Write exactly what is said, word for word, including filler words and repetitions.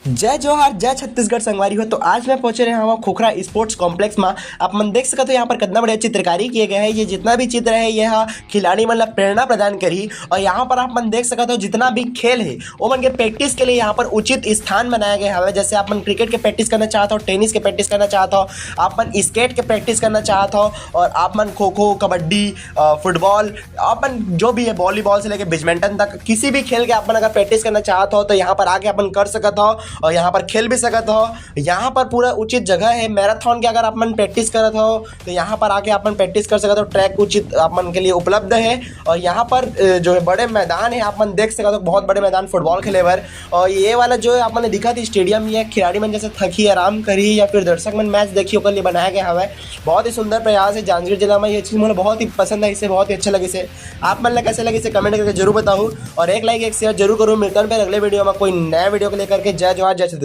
जय जोहार, जय छत्तीसगढ़ संगवारी हो। तो आज मैं पहुंचे रहे हूँ खोखरा स्पोर्ट्स कॉम्प्लेक्स में। आप मन देख सकत हो यहाँ पर कितना बढ़िया चित्रकारी किए गए है। ये जितना भी चित्र है, ये हा खिलाड़ी मन ला प्रेरणा प्रदान करही। और यहाँ पर आप मन देख सकत हो जितना भी खेल है, वो मन के प्रैक्टिस के लिए यहाँ पर उचित स्थान बनाया गया है। जैसे आप मन क्रिकेट के प्रैक्टिस करना चाहत हो, टेनिस के प्रैक्टिस करना चाहत हो, आप मन स्केट के प्रैक्टिस करना चाहत हो, और आप मन खो खो, कबड्डी, अ, फुटबॉल, अपन जो भी है, वॉलीबॉल से लेके बैडमिंटन तक, किसी भी खेल के अपन अगर प्रैक्टिस करना चाहत हो तो यहाँ पर आके अपन कर सकत हो और यहाँ पर खेल भी सकत हो। यहाँ पर पूरा उचित जगह है। मैराथन के अगर अपन प्रैक्टिस करत हो तो यहाँ पर आके अपन प्रैक्टिस कर सकत हो। ट्रैक उचित अपन के लिए उपलब्ध है। और यहाँ पर अ, जो है बड़े मैदान है, आप मन देख सकत हो, बहुत बड़े मैदान फुटबॉल खेले बर। और ये वाला जो है आप मन दिखत स्टेडियम, ये खिलाड़ी मन जैसे थकी आराम करी या फिर दर्शक मन मैच देखी, ओकर लिए बनाया गया हवय। बहुत ही सुंदर प्रयास है जांजगीर जिला में। ये चीज मुझे बहुत ही पसंद आई, इसे बहुत ही अच्छा लगे से। आप मन ला कैसे लगे से कमेंट करके जरूर बताओ, और एक लाइक एक शेयर जरूर करूँ। मिलता हूँ फिर अगले वीडियो में कोई नया वीडियो को लेकर के। जय जोहार, जय छत्तीसगढ़।